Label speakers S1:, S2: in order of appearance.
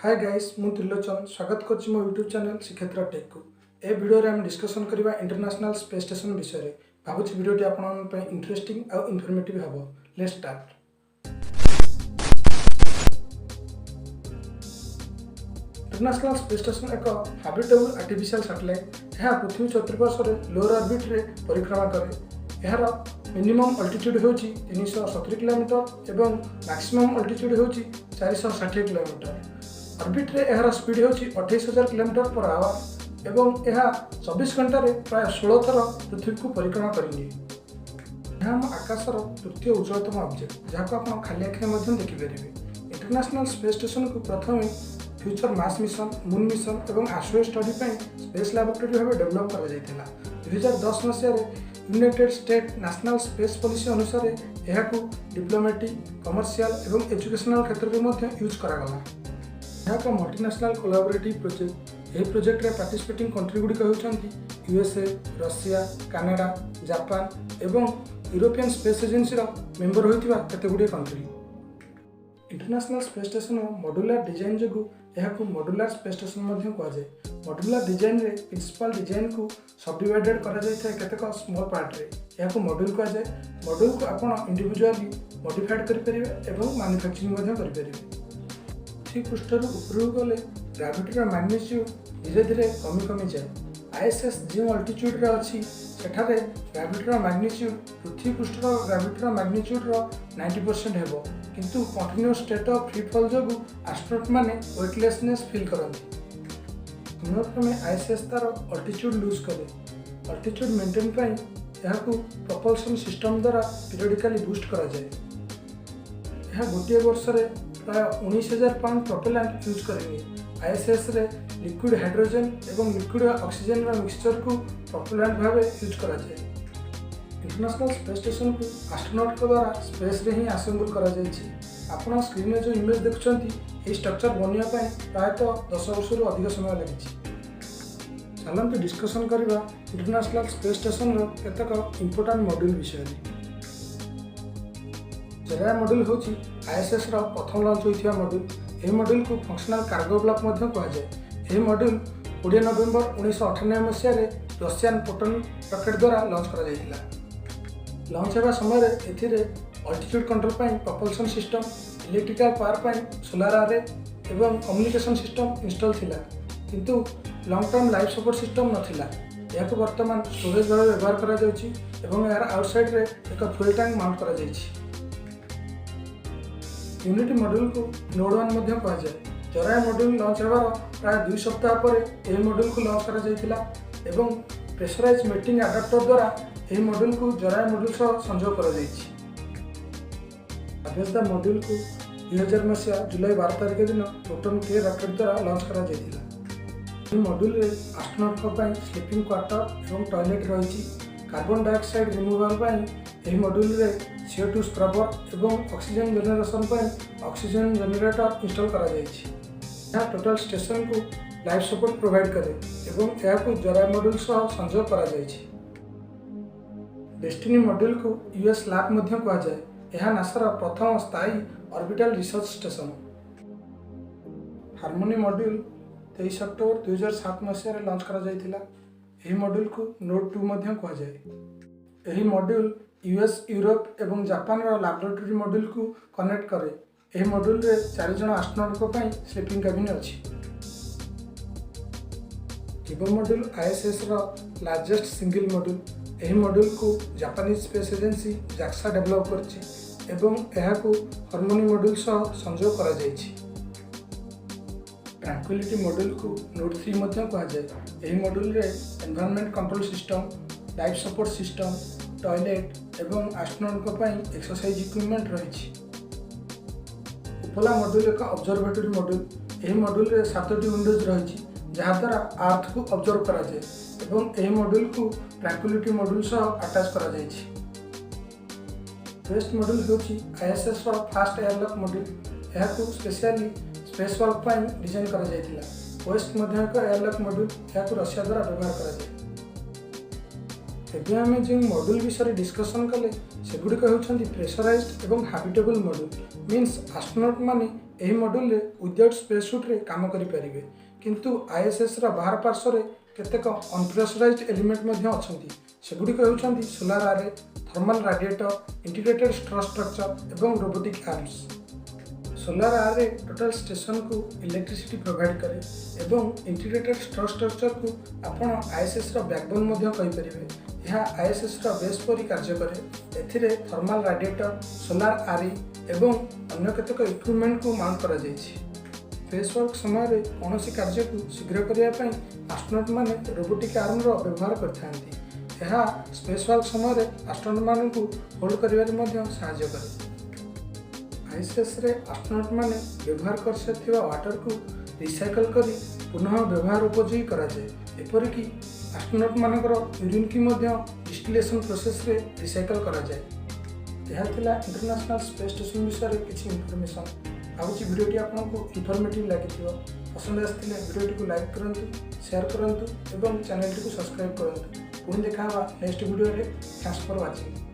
S1: ହାଏ guys, ମୁଁ ତ୍ରିଲୋଚନ ସ୍ୱାଗତ କରୁଛି ମୋ ୟୁଟ୍ୟୁବ୍ ଚ୍ୟାନେଲ୍ ଶ୍ରୀକ୍ଷେତ୍ର ଟେକ୍କୁ। ଏ ଭିଡ଼ିଓରେ ଆମେ ଡିସ୍କସନ୍ କରିବା ଇଣ୍ଟରନ୍ୟାସନାଲ୍ ସ୍ପେସ୍ ଷ୍ଟେସନ୍ ବିଷୟରେ। ଭାବୁଛି ଭିଡ଼ିଓଟି ଆପଣଙ୍କ ପାଇଁ ଇଣ୍ଟରେଷ୍ଟିଂ ଆଉ ଇନଫର୍ମେଟିଭ୍ ହେବ। Let's start. International space station ଏକ ହାବିଟେବୁଲ୍ ଆର୍ଟିଫିସିଆଲ୍ ସାଟେଲାଇଟ୍। ଏହା ପୃଥିବୀ ଚତୁଃପାର୍ଶ୍ୱରେ ଲୋଅର୍ ଅର୍ବିଟ୍ରେ ପରିକ୍ରମା କରେ। ଏହାର ମିନିମମ୍ ଅଲ୍ଟିଚ୍ୟୁଡ୍ ହେଉଛି 370 କିଲୋମିଟର ଏବଂ ମ୍ୟାକ୍ସିମମ୍ ଅଲ୍ଟିଚ୍ୟୁଡ୍ ହେଉଛି 460 କିଲୋମିଟର। ଅର୍ବିଟ୍ରେ ଏହାର ସ୍ପିଡ୍ ହେଉଛି 28,000 କିଲୋମିଟର ପର ଆୱାର ଏବଂ ଏହା 24 ଘଣ୍ଟାରେ ପ୍ରାୟ 16 ଥର ପୃଥିବୀକୁ ପରିକ୍ରମା କରିନିଏ। ଏହା ଆମ ଆକାଶର ତୃତୀୟ ଉଜ୍ଜଳତମ ଅବଜେକ୍ଟ, ଯାହାକୁ ଆପଣ ଖାଲି ଆଖିରେ ମଧ୍ୟ ଦେଖିପାରିବେ। ଇଣ୍ଟରନ୍ୟାସନାଲ୍ ସ୍ପେସ୍ ଷ୍ଟେସନକୁ ପ୍ରଥମେ future Mars mission, moon mission ଏବଂ ଆଷ୍ଟ୍ରୋଏଡ୍ ଷ୍ଟଡି ପାଇଁ ସ୍ପେସ୍ ଲାବୋରେଟୋରୀ ଭାବେ ଡେଭଲପ୍ କରାଯାଇଥିଲା। 2010 ମସିହାରେ United State National Space Policy ଅନୁସାରେ ଏହାକୁ ଡିପ୍ଲୋମାଟିକ୍, କମର୍ସିଆଲ ଏବଂ ଏଜୁକେସନାଲ କ୍ଷେତ୍ରରେ ମଧ୍ୟ ୟୁଜ୍ କରାଗଲା। ଏହା ଏକ ମଲ୍ଟିନ୍ୟାସନାଲ୍ କୋଲାବରେଟିଭ୍ ପ୍ରୋଜେକ୍ଟ। ଏହି ପ୍ରୋଜେକ୍ଟରେ ପାର୍ଟିସିପେଟିଂ କଣ୍ଟ୍ରି ଗୁଡ଼ିକ ହେଉଛନ୍ତି ୟୁଏସ୍ଏ, ରଷିଆ, କାନାଡା, ଜାପାନ ଏବଂ ୟୁରୋପିଆନ୍ ସ୍ପେସ୍ ଏଜେନ୍ସିର ମେମ୍ବର ହୋଇଥିବା କେତେଗୁଡ଼ିଏ କଣ୍ଟ୍ରି। ଇଣ୍ଟରନ୍ୟାସନାଲ୍ ସ୍ପେସ୍ ଷ୍ଟେସନର ମଡୁଲାର ଡିଜାଇନ୍ ଯୋଗୁଁ ଏହାକୁ ମଡୁଲାର ସ୍ପେସ୍ ଷ୍ଟେସନ ମଧ୍ୟ କୁହାଯାଏ। ମଡୁଲାର ଡିଜାଇନରେ ପ୍ରିନ୍ସିପାଲ ଡିଜାଇନକୁ ସବଡିଭାଇଡେଡ୍ କରାଯାଇଥାଏ କେତେକ ସ୍ମଲ୍ ପାର୍ଟରେ। ଏହାକୁ ମଡ୍ୟୁଲ୍ କୁହାଯାଏ। ମଡ୍ୟୁଲକୁ ଆପଣ ଇଣ୍ଡିଭିଜୁଆଲି ମଡିଫାଏଡ୍ କରିପାରିବେ ଏବଂ ମାନୁଫ୍ୟାକ୍ଚରିଂ ମଧ୍ୟ କରିପାରିବେ। ପୃଥିବୀ ପୃଷ୍ଠରୁ ଉପରକୁ ଗଲେ ଗ୍ରାଭିଟିର ମ୍ୟାଗ୍ନିଚ୍ୟୁଡ୍ ଧୀରେ ଧୀରେ କମି କମି ଯାଏ। ଆଇଏସ୍ଏସ୍ ଯେଉଁ ଅଲ୍ଟିଚ୍ୟୁଡ଼୍ରେ ଅଛି, ସେଠାରେ ଗ୍ରାଭିଟିର ମ୍ୟାଗ୍ନିଚ୍ୟୁଡ୍ ପୃଥିବୀ ପୃଷ୍ଠର ଗ୍ରାଭିଟିର ମ୍ୟାଗ୍ନିଚ୍ୟୁଡ଼୍ର 90% ହେବ। କିନ୍ତୁ continuous state of free fall ଯୋଗୁଁ ଆଷ୍ଟ୍ରୋନଟ୍ମାନେ ୱେଟଲେସନେସ୍ ଫିଲ୍ କରନ୍ତି। ସମୟକ୍ରମେ ଆଇଏସ୍ଏସ୍ ତା'ର ଅଲ୍ଟିଚ୍ୟୁଡ୍ ଲୁଜ୍ କରେ। ଅଲ୍ଟିଚ୍ୟୁଡ୍ ମେଣ୍ଟେନ୍ ପାଇଁ ଏହାକୁ ପ୍ରପଲସନ୍ ସିଷ୍ଟମ୍ ଦ୍ୱାରା ପିରିୟଡ଼ିକାଲି ବୁଷ୍ଟ କରାଯାଏ। ଏହା ଗୋଟିଏ ବର୍ଷରେ ପ୍ରାୟ 19,000 ପାଉଣ୍ଡ ପ୍ରପେଲାଣ୍ଟ ୟୁଜ୍ କରିନିଏ। ଆଇଏସ୍ଏସ୍ରେ ଲିକ୍ୱିଡ଼ ହାଇଡ୍ରୋଜେନ୍ ଏବଂ ଲିକ୍ୱିଡ଼ ଅକ୍ସିଜେନ୍ର ମିକ୍ସଚରକୁ ପ୍ରପେଲାଣ୍ଟ ଭାବେ ୟୁଜ୍ କରାଯାଏ। ଇଣ୍ଟରନ୍ୟାସନାଲ୍ ସ୍ପେସ୍ ଷ୍ଟେସନକୁ ଆଷ୍ଟ୍ରୋନଟ୍ଙ୍କ ଦ୍ୱାରା ସ୍ପେସ୍ରେ ହିଁ ଆସେମ୍ବଲ୍ କରାଯାଇଛି। ଆପଣ ସ୍କ୍ରିନ୍ରେ ଯେଉଁ ଇମେଜ୍ ଦେଖୁଛନ୍ତି, ଏହି ଷ୍ଟ୍ରକ୍ଚର ବନିବା ପାଇଁ ପ୍ରାୟତଃ 10 ବର୍ଷରୁ ଅଧିକ ସମୟ ଲାଗିଛି। ଚାଲନ୍ତୁ ଡିସ୍କସନ୍ କରିବା ଇଣ୍ଟରନ୍ୟାସନାଲ୍ ସ୍ପେସ୍ ଷ୍ଟେସନର କେତେକ ଇମ୍ପୋର୍ଟାଣ୍ଟ ମଡ୍ୟୁଲ୍ ବିଷୟରେ। ଜରାୟା ମଡ୍ୟୁଲ୍ ହେଉଛି ଆଇଏସ୍ଏସ୍ର ପ୍ରଥମ ଲଞ୍ଚ ହୋଇଥିବା ମଡ୍ୟୁଲ୍। ଏହି ମଡ୍ୟୁଲ୍କୁ ଫଙ୍କସନାଲ୍ କାର୍ଗୋ ବ୍ଲକ୍ ମଧ୍ୟ କୁହାଯାଏ। ଏହି ମଡ୍ୟୁଲ୍ 20 ନଭେମ୍ବର 1998 ମସିହାରେ ରଷିଆନ୍ ପ୍ରୋଟନ୍ ରକେଟ୍ ଦ୍ୱାରା ଲଞ୍ଚ କରାଯାଇଥିଲା। ଲଞ୍ଚ ହେବା ସମୟରେ ଏଥିରେ ଅଲ୍ଟିଚ୍ୟୁଡ୍ କଣ୍ଟ୍ରୋଲ ପାଇଁ ପ୍ରପଲସନ୍ ସିଷ୍ଟମ୍, ଇଲେକ୍ଟ୍ରିକାଲ ପାୱାର ପାଇଁ ସୋଲାର ଆରେ ଏବଂ କମ୍ୟୁନିକେସନ୍ ସିଷ୍ଟମ୍ ଇନଷ୍ଟଲ୍ ଥିଲା, କିନ୍ତୁ long term life support system ନଥିଲା। ଏହାକୁ ବର୍ତ୍ତମାନ ଷ୍ଟୋରେଜ୍ ଭାବେ ବ୍ୟବହାର କରାଯାଉଛି ଏବଂ ଏହାର ଆଉଟସାଇଡ଼୍ରେ ଏକ ଫୁଏଲ୍ ଟ୍ୟାଙ୍କ ମାଉଣ୍ଟ କରାଯାଇଛି। ୟୁନିଟି ମଡ୍ୟୁଲକୁ ନୋଡ୍ 1 ମଧ୍ୟ କୁହାଯାଏ। ଜରାୟା ମଡ୍ୟୁଲ୍ ଲଞ୍ଚ ହେବାର ପ୍ରାୟ 2 ସପ୍ତାହ ପରେ ଏହି ମଡ୍ୟୁଲକୁ ଲଞ୍ଚ କରାଯାଇଥିଲା ଏବଂ ପ୍ରେସରାଇଜ୍ ମେଟିଂ ଆଡାପ୍ଟର ଦ୍ୱାରା ଏହି ମଡ୍ୟୁଲକୁ ଜରାୟା ମଡ୍ୟୁଲ୍ ସହ ସଂଯୋଗ କରାଯାଇଛି। ନାଦେଜ୍ଦା ମଡ୍ୟୁଲକୁ 2000 ମସିହା ଜୁଲାଇ 12 ତାରିଖ ଦିନ ପ୍ରୋଟନ୍ କେ ରକେଟ୍ ଦ୍ୱାରା ଲଞ୍ଚ କରାଯାଇଥିଲା। ଏହି ମଡ୍ୟୁଲରେ ଆଷ୍ଟ୍ରୋନଟ୍ଙ୍କ ପାଇଁ ସ୍ଲିପିଂ କ୍ୱାର୍ଟର ଏବଂ ଟଏଲେଟ୍ ରହିଛି। କାର୍ବନ ଡାଇଅକ୍ସାଇଡ୍ ରିମୁଭାଲ ପାଇଁ ଏହି ମଡ୍ୟୁଲରେ CO2 scrubber ଏବଂ ଅକ୍ସିଜେନ୍ ଜେନେରେସନ୍ ପାଇଁ ଅକ୍ସିଜେନ୍ ଜେନେରେଟର ଇନଷ୍ଟଲ୍ କରାଯାଇଛି। ଏହା ଟୋଟାଲ ଷ୍ଟେସନକୁ ଲାଇଫ୍ ସପୋର୍ଟ ପ୍ରୋଭାଇଡ୍ କରେ ଏବଂ ଏହାକୁ ଜରାୟା ମଡ୍ୟୁଲ୍ ସହ ସଂଯୋଗ କରାଯାଇଛି। ଡେଷ୍ଟିନି ମଡ୍ୟୁଲକୁ ୟୁଏସ୍ ଲ୍ୟାବ୍ ମଧ୍ୟ କୁହାଯାଏ। ଏହା ନାସାର ପ୍ରଥମ ସ୍ଥାୟୀ orbital research station. Harmony module 23 October 2007 ମସିହାରେ ଲଞ୍ଚ କରାଯାଇଥିଲା। ଏହି ମଡ୍ୟୁଲକୁ ନୋଡ୍ 2 ମଧ୍ୟ କୁହାଯାଏ। ଏହି ମଡ୍ୟୁଲ ୟୁଏସ୍, ୟୁରୋପ ଏବଂ ଜାପାନର ଲାବୋରେଟୋରୀ ମଡ୍ୟୁଲକୁ କନେକ୍ଟ କରେ। ଏହି ମଡ୍ୟୁଲରେ ଚାରିଜଣ ଆଷ୍ଟ୍ରୋନଟ୍ଙ୍କ ପାଇଁ ସ୍ଲିପିଂ କ୍ୟାବିନ୍ ଅଛି। କିବୋ ମଡ୍ୟୁଲ ଆଇଏସ୍ଏସ୍ର ଲାର୍ଜେଷ୍ଟ ସିଙ୍ଗଲ ମଡ୍ୟୁଲ। ଏହି ମଡ୍ୟୁଲକୁ Japanese space agency JAXA develop କରିଛି ଏବଂ ଏହାକୁ ହାରମୋନି ମଡ୍ୟୁଲ ସହ ସଂଯୋଗ କରାଯାଇଛି। ଟ୍ରାଙ୍କ୍ୱିଲିଟି ମଡ୍ୟୁଲକୁ ନୋଡ୍ 3 ମଧ୍ୟ କୁହାଯାଏ। ଏହି ମଡ୍ୟୁଲରେ environment control system, life support system, toilet ଏବଂ ଆଷ୍ଟ୍ରୋନଟ୍ଙ୍କ ପାଇଁ ଏକ୍ସରସାଇଜ୍ ଇକ୍ୱିପମେଣ୍ଟ ରହିଛି। କୁପୋଲା ମଡ୍ୟୁଲ ଏକ ଅବଜରଭେଟୋରୀ ମଡ୍ୟୁଲ। ଏହି ମଡ୍ୟୁଲରେ ସାତୋଟି ୱିଣ୍ଡୋଜ୍ ରହିଛି, ଯାହାଦ୍ୱାରା ଆର୍ଥକୁ ଅବଜର୍ଭ କରାଯାଏ ଏବଂ ଏହି ମଡ୍ୟୁଲକୁ ଟ୍ରାଙ୍କ୍ୱିଲିଟି ମଡ୍ୟୁଲ ସହ ଆଟାଚ୍ କରାଯାଇଛି। ୱେଷ୍ଟ ମଡ୍ୟୁଲ ହେଉଛି ଆଇଏସ୍ଏସ୍ର ଫାଷ୍ଟ ଏୟାରଲକ୍ ମଡ୍ୟୁଲ। ଏହାକୁ ସ୍ପେଶିଆଲି ସ୍ପେସ୍ ୱାକ୍ ପାଇଁ ଡିଜାଇନ୍ କରାଯାଇଥିଲା। ୱେଷ୍ଟ ମଧ୍ୟ ଏକ ଏୟାରଲକ୍ ମଡ୍ୟୁଲ। ଏହାକୁ ରଷିଆ ଦ୍ୱାରା ବ୍ୟବହାର କରାଯାଏ। ଏବେ ଆମେ ଯେଉଁ ମଡ୍ୟୁଲ୍ ବିଷୟରେ ଡିସ୍କସନ୍ କଲେ, ସେଗୁଡ଼ିକ ହେଉଛନ୍ତି ପ୍ରେସରାଇଜ୍ଡ ଏବଂ ହାବିଟେବୁଲ୍ ମଡ୍ୟୁଲ୍। ମିନ୍ସ ଆଷ୍ଟ୍ରୋନଟ୍ ମାନେ ଏହି ମଡ୍ୟୁଲ୍ରେ ୱିଦାଉଟ୍ ସ୍ପେସ୍ ସୁଟ୍ରେ କାମ କରିପାରିବେ। କିନ୍ତୁ ଆଇଏସ୍ଏସ୍ର ବାହାର ପାର୍ଶ୍ୱରେ କେତେକ ଅନପ୍ରେସରାଇଜ୍ଡ ଏଲିମେଣ୍ଟ ମଧ୍ୟ ଅଛନ୍ତି। ସେଗୁଡ଼ିକ ହେଉଛନ୍ତି solar array, thermal radiator, integrated strut structure ଏବଂ ରୋବୋଟିକ୍ ଆର୍ମସ୍। ସୋଲାର ଆରେ ଟୋଟାଲ ଷ୍ଟେସନକୁ ଇଲେକ୍ଟ୍ରିସିଟି ପ୍ରୋଭାଇଡ଼ କରେ ଏବଂ ଇଣ୍ଟିଗ୍ରେଟେଡ୍ ଷ୍ଟ୍ରଟ୍ ଷ୍ଟ୍ରକ୍ଚରକୁ ଆପଣ ଆଇଏସ୍ଏସ୍ର ବ୍ୟାକବୋନ୍ ମଧ୍ୟ କହିପାରିବେ। ଏହା ଆଇଏସ୍ଏସ୍ର ବେସ୍ ପରି କାର୍ଯ୍ୟ କରେ। ଏଥିରେ ଥର୍ମାଲ ରାଡିଏଟର, ସୋଲାର ଆରେ ଏବଂ ଅନ୍ୟ କେତେକ ଇକ୍ୱିପମେଣ୍ଟକୁ ମାଉଣ୍ଟ କରାଯାଇଛି। ସ୍ପେସ୍ ୱାର୍କ ସମୟରେ କୌଣସି କାର୍ଯ୍ୟକୁ ଶୀଘ୍ର କରିବା ପାଇଁ ଆଷ୍ଟ୍ରୋନଟ୍ ମାନେ ରୋବୋଟିକ୍ ଆର୍ମର ବ୍ୟବହାର କରିଥାନ୍ତି। ଏହା ସ୍ପେସ୍ ୱାର୍କ ସମୟରେ ଆଷ୍ଟ୍ରୋନଟ୍ ମାନଙ୍କୁ ହୋଲ୍ଡ କରିବାରେ ମଧ୍ୟ ସାହାଯ୍ୟ କରେ। ଆଇଏସ୍ଏସ୍ରେ ଆଷ୍ଟ୍ରୋନଟ୍ ମାନେ ବ୍ୟବହାର କରିସାରିଥିବା ୱାଟରକୁ ରିସାଇକଲ୍ କରି ପୁନଃ ବ୍ୟବହାର ଉପଯୋଗୀ କରାଯାଏ। ଏପରିକି ଆଷ୍ଟ୍ରୋନଟ୍ ମାନଙ୍କର ୟୁରିନ୍କି ମଧ୍ୟ ଡିଷ୍ଟିଲେସନ୍ ପ୍ରୋସେସ୍ରେ ରିସାଇକଲ୍ କରାଯାଏ। ଏହା ଥିଲା ଇଣ୍ଟରନ୍ୟାସନାଲ୍ ସ୍ପେସ୍ ଷ୍ଟେସନ୍ ବିଷୟରେ କିଛି ଇନଫର୍ମେସନ୍। ଭାବୁଛି ଭିଡ଼ିଓଟି ଆପଣଙ୍କୁ ଇନଫର୍ମେଟିଭ୍ ଲାଗିଥିବ। ପସନ୍ଦ ଆସିଥିଲେ ଭିଡ଼ିଓଟିକୁ ଲାଇକ୍ କରନ୍ତୁ, ସେୟାର କରନ୍ତୁ ଏବଂ ଚ୍ୟାନେଲଟିକୁ ସବସ୍କ୍ରାଇବ୍ କରନ୍ତୁ। ପୁଣି ଦେଖା ହେବା ନେକ୍ସଟ ଭିଡ଼ିଓରେ। Thanks for watching.